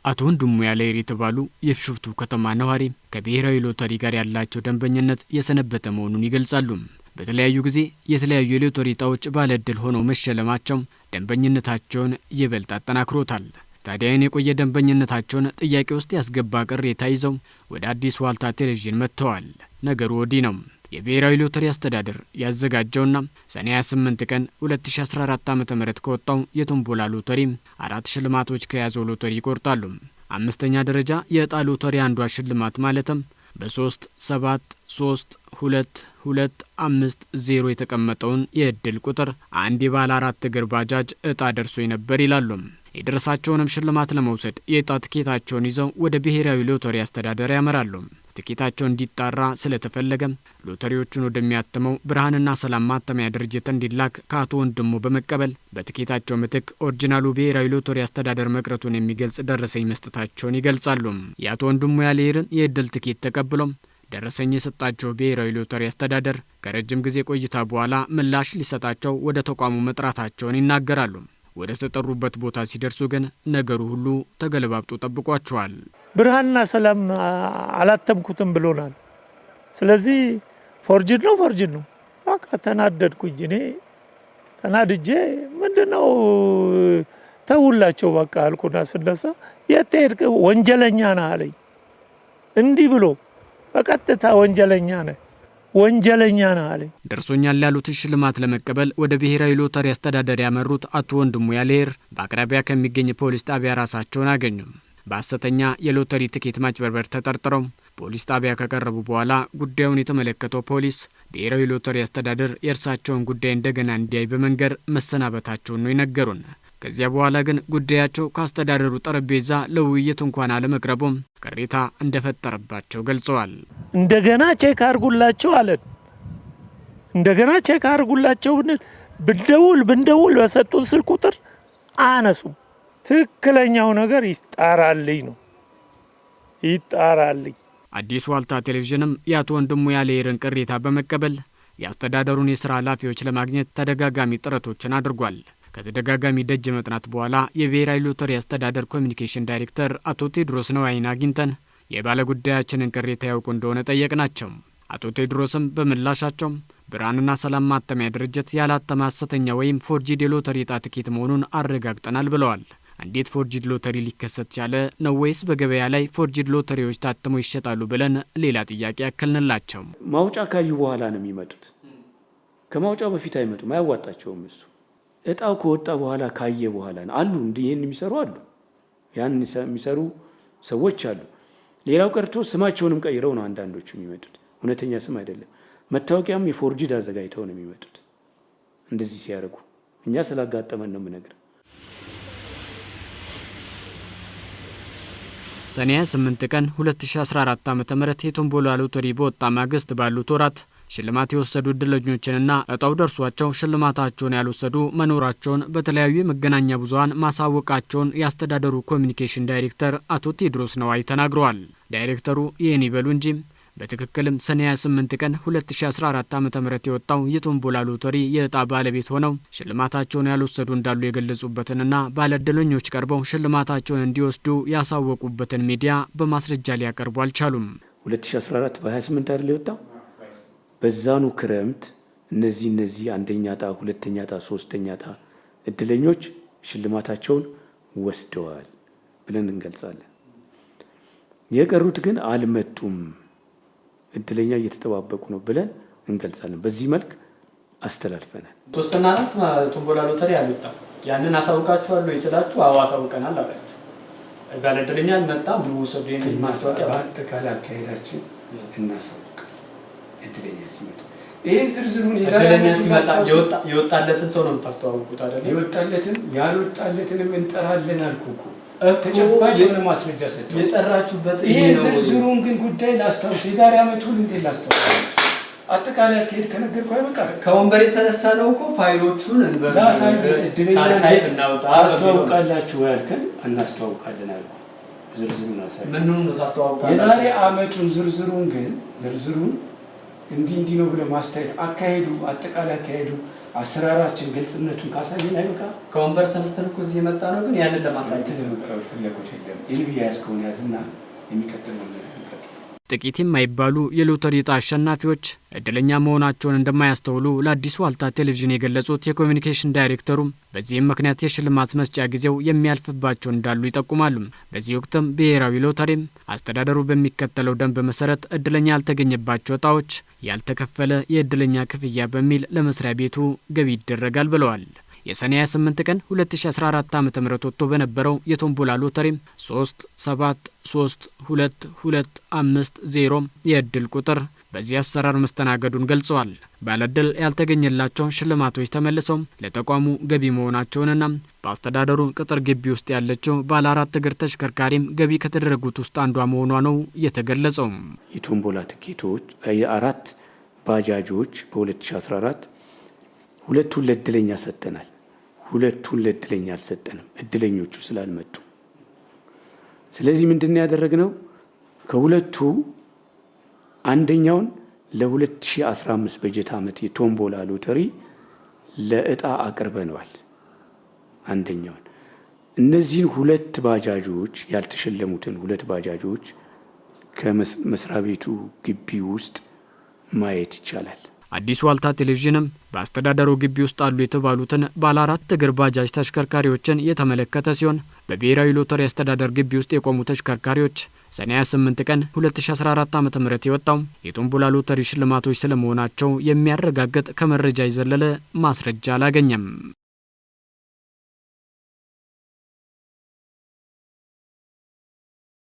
አቶ ወንድሙ ያለይር የተባሉ የቢሾፍቱ ከተማ ነዋሪ ከብሔራዊ ሎተሪ ጋር ያላቸው ደንበኝነት የሰነበተ መሆኑን ይገልጻሉ። በተለያዩ ጊዜ የተለያዩ የሎተሪ እጣዎች ባለ እድል ሆነው መሸለማቸው ደንበኝነታቸውን ይበልጥ አጠናክሮታል። ታዲያ ይህን የቆየ ደንበኝነታቸውን ጥያቄ ውስጥ ያስገባ ቅሬታ ይዘው ወደ አዲስ ዋልታ ቴሌቪዥን መጥተዋል። ነገሩ ወዲህ ነው። የብሔራዊ ሎተሪ አስተዳደር ያዘጋጀውና ሰኔ 28 ቀን 2014 ዓ.ም ከወጣው የቶምቦላ ሎተሪ አራት ሽልማቶች ከያዘው ሎተሪ ይቆርጣሉ። አምስተኛ ደረጃ የዕጣ ሎተሪ አንዷ ሽልማት ማለትም በ3 7 3 2 2 5 0 የተቀመጠውን የእድል ቁጥር አንድ የባለ አራት እግር ባጃጅ እጣ ደርሶኝ ነበር ይላሉ። የደረሳቸውንም ሽልማት ለመውሰድ የዕጣ ትኬታቸውን ይዘው ወደ ብሔራዊ ሎተሪ አስተዳደር ያመራሉ። ትኬታቸው እንዲጣራ ስለተፈለገ ሎተሪዎቹን ወደሚያትመው ብርሃንና ሰላም ማተሚያ ድርጅት እንዲላክ ከአቶ ወንድሙ በመቀበል በትኬታቸው ምትክ ኦሪጂናሉ ብሔራዊ ሎተሪ አስተዳደር መቅረቱን የሚገልጽ ደረሰኝ መስጠታቸውን ይገልጻሉ። የአቶ ወንድሙ ያለይርን የእድል ትኬት ተቀብሎም ደረሰኝ የሰጣቸው ብሔራዊ ሎተሪ አስተዳደር ከረጅም ጊዜ ቆይታ በኋላ ምላሽ ሊሰጣቸው ወደ ተቋሙ መጥራታቸውን ይናገራሉ። ወደ ተጠሩበት ቦታ ሲደርሱ ግን ነገሩ ሁሉ ተገለባብጦ ጠብቋቸዋል። ብርሃንና ሰላም አላተምኩትም ብሎናል። ስለዚህ forged ነው forged ነው። በቃ ተናደድኩኝ። እኔ ተናድጄ ምንድነው ተውላቸው በቃ አልኩና ስነሳ የት ሄድክ? ወንጀለኛ ነህ አለኝ። እንዲህ ብሎ በቀጥታ ወንጀለኛ ነህ ወንጀለኛ ነህ አለኝ። ደርሶኛል ያሉትን ሽልማት ለመቀበል ወደ ብሔራዊ ሎተሪ አስተዳደር ያመሩት አቶ ወንድሙ ያለሄር በአቅራቢያ ከሚገኝ ፖሊስ ጣቢያ ራሳቸውን አገኙ። በሐሰተኛ የሎተሪ ትኬት ማጭበርበር ተጠርጥረው ፖሊስ ጣቢያ ከቀረቡ በኋላ ጉዳዩን የተመለከተው ፖሊስ ብሔራዊ ሎተሪ አስተዳደር የእርሳቸውን ጉዳይ እንደገና እንዲያይ በመንገር መሰናበታቸውን ነው የነገሩን። ከዚያ በኋላ ግን ጉዳያቸው ከአስተዳደሩ ጠረጴዛ ለውይይት እንኳን አለመቅረቡም ቅሬታ እንደፈጠረባቸው ገልጸዋል። እንደገና check አድርጉላቸው አለን። እንደገና check አድርጉላቸው ብንል ብንደውል ብንደውል በሰጡን ስልክ ቁጥር አያነሱም። ትክክለኛው ነገር ይጣራልኝ ነው ይጣራልኝ። አዲስ ዋልታ ቴሌቪዥንም የአቶ ወንድሙ ያለይርን ቅሬታ በመቀበል የአስተዳደሩን የስራ ኃላፊዎች ለማግኘት ተደጋጋሚ ጥረቶችን አድርጓል። ከተደጋጋሚ ደጅ መጥናት በኋላ የብሔራዊ ሎተሪ አስተዳደር ኮሚኒኬሽን ዳይሬክተር አቶ ቴድሮስ ነዋይን አግኝተን የባለ ጉዳያችንን ቅሬታ ያውቁ እንደሆነ ጠየቅናቸው። አቶ ቴድሮስም በምላሻቸው ብርሃንና ሰላም ማተሚያ ድርጅት ያላተመ ሐሰተኛ ወይም forged የሎተሪ ዕጣ ትኬት መሆኑን አረጋግጠናል ብለዋል። እንዴት forged ሎተሪ ሊከሰት ቻለ ነው ወይስ በገበያ ላይ forged ሎተሪዎች ታትመው ይሸጣሉ ብለን ሌላ ጥያቄ ያከልንላቸው። ማውጫ ካዩ በኋላ ነው የሚመጡት። ከማውጫው በፊት አይመጡም፣ አያዋጣቸውም። እሱ እጣው ከወጣ በኋላ ካየ በኋላ ነው። አሉ እንዲህ ይህን የሚሰሩ አሉ፣ ያን የሚሰሩ ሰዎች አሉ። ሌላው ቀርቶ ስማቸውንም ቀይረው ነው አንዳንዶቹ የሚመጡት። እውነተኛ ስም አይደለም። መታወቂያም የ forged አዘጋጅተው ነው የሚመጡት። እንደዚህ ሲያደርጉ እኛ ስላጋጠመን ነው የምነግርህ። ሰኔ 28 ቀን 2014 ዓ.ም የቶምቦላ ሎተሪ በወጣ ማግስት ባሉት ወራት ሽልማት የወሰዱ እድለኞችንና እጣው ደርሷቸው ሽልማታቸውን ያልወሰዱ መኖራቸውን በተለያዩ የመገናኛ ብዙኃን ማሳወቃቸውን የአስተዳደሩ ኮሚኒኬሽን ዳይሬክተር አቶ ቴድሮስ ነዋይ ተናግረዋል። ዳይሬክተሩ ይህን ይበሉ እንጂ በትክክልም ሰኔ 28 ቀን 2014 ዓ.ም የወጣው የቶምቦላ ሎተሪ የእጣ ባለቤት ሆነው ሽልማታቸውን ያልወሰዱ እንዳሉ የገለጹበትንና ባለእድለኞች ቀርበው ሽልማታቸውን እንዲወስዱ ያሳወቁበትን ሚዲያ በማስረጃ ሊያቀርቡ አልቻሉም። 2014 በ28 አይደል የወጣው? በዛኑ ክረምት እነዚህ አንደኛ እጣ፣ ሁለተኛ እጣ፣ ሶስተኛ እጣ እድለኞች ሽልማታቸውን ወስደዋል ብለን እንገልጻለን። የቀሩት ግን አልመጡም፣ እድለኛ እየተጠባበቁ ነው ብለን እንገልጻለን። በዚህ መልክ አስተላልፈናል። ሶስትና አራት ቶምቦላ ሎተሪ አልወጣም። ያንን አሳውቃችኋለሁ ስላችሁ አዎ አሳውቀናል አላችሁ። ባለእድለኛ አልመጣም ኑ ውሰዱ የሚል ማስታወቂያ በአጠቃላይ አካሄዳችን እናሳውቃለን። እድለኛ ሲመጣ ይህን ዝርዝሩን የዛሬ እድለኛ ዓመቱን ሲመጣ ላስታውስ። የወጣለትን ሰው ነው የምታስተዋውቁት አይደለ? የወጣለትን ያልወጣለትንም እንጠራለን አልኩ እኮ። እኮ ተጨባጭ የሆነ ማስረጃ ሰጠው። የጠራችሁበት ይሄ ይሄ ነው። ዝርዝሩን ግን ጉዳይ ላስታውስ። የዛሬ ዓመቱን እንዴት ላስታውስ? አጠቃላይ አካሄድ ከነገርኩህ አይበቃም? ከወንበር የተነሳ ነው እኮ ፋይሎቹን እንበል ላሳይህ። እድለኛ ከ archive እናውጣ ታስተዋውቃላችሁ ያልከን እናስተዋውቃለን አልኩህ። ዝርዝሩን አሳይ። ምኑን ነው ታስተዋውቃላችሁ? የዛሬ ዓመቱን ዝርዝሩን ግን ዝርዝሩን እንዲህ እንዲህ ነው ብለህ ማስተያየት አካሄዱ፣ አጠቃላይ አካሄዱ፣ አሰራራችን ግልጽነቱን ካሳየን አይበቃ? ከወንበር ተነስተን እኮ እዚህ የመጣ ነው፣ ግን ያንን ለማሳየት ለመቀበል ፍላጎት የለም። ይህን ብዬ ያዝከውን ያዝና የሚቀጥለውን ነገር እንቀጥል። ጥቂት የማይባሉ የሎተሪ ዕጣ አሸናፊዎች እድለኛ መሆናቸውን እንደማያስተውሉ ለአዲሱ ዋልታ ቴሌቪዥን የገለጹት የኮሚኒኬሽን ዳይሬክተሩ በዚህም ምክንያት የሽልማት መስጫ ጊዜው የሚያልፍባቸው እንዳሉ ይጠቁማሉ። በዚህ ወቅትም ብሔራዊ ሎተሪም አስተዳደሩ በሚከተለው ደንብ መሰረት እድለኛ ያልተገኘባቸው ዕጣዎች ያልተከፈለ የእድለኛ ክፍያ በሚል ለመስሪያ ቤቱ ገቢ ይደረጋል ብለዋል። የሰኔ 28 ቀን 2014 ዓ.ም ወጥቶ በነበረው የቶምቦላ ሎተሪ 3 7 3 2 2 5 0 የእድል ቁጥር በዚህ አሰራር መስተናገዱን ገልጸዋል። ባለእድል ያልተገኘላቸው ሽልማቶች ተመልሰው ለተቋሙ ገቢ መሆናቸውንና በአስተዳደሩ ቅጥር ግቢ ውስጥ ያለችው ባለ አራት እግር ተሽከርካሪም ገቢ ከተደረጉት ውስጥ አንዷ መሆኗ ነው የተገለጸው። የቶምቦላ ትኬቶች የአራት ባጃጆች በ2014 ሁለቱን ለእድለኛ ሰጥተናል። ሁለቱን ለእድለኛ አልሰጠንም፣ እድለኞቹ ስላልመጡ። ስለዚህ ምንድን ነው ያደረግነው? ከሁለቱ አንደኛውን ለ2015 በጀት ዓመት የቶምቦላ ሎተሪ ለእጣ አቅርበነዋል። አንደኛውን እነዚህን ሁለት ባጃጆች ያልተሸለሙትን ሁለት ባጃጆች ከመስሪያ ቤቱ ግቢ ውስጥ ማየት ይቻላል። አዲስ ዋልታ ቴሌቪዥንም በአስተዳደሩ ግቢ ውስጥ አሉ የተባሉትን ባለ አራት እግር ባጃጅ ተሽከርካሪዎችን የተመለከተ ሲሆን በብሔራዊ ሎተሪ አስተዳደር ግቢ ውስጥ የቆሙ ተሽከርካሪዎች ሰኔ 28 ቀን 2014 ዓ.ም የወጣው የቶምቦላ ሎተሪ ሽልማቶች ስለመሆናቸው የሚያረጋግጥ ከመረጃ የዘለለ ማስረጃ አላገኘም።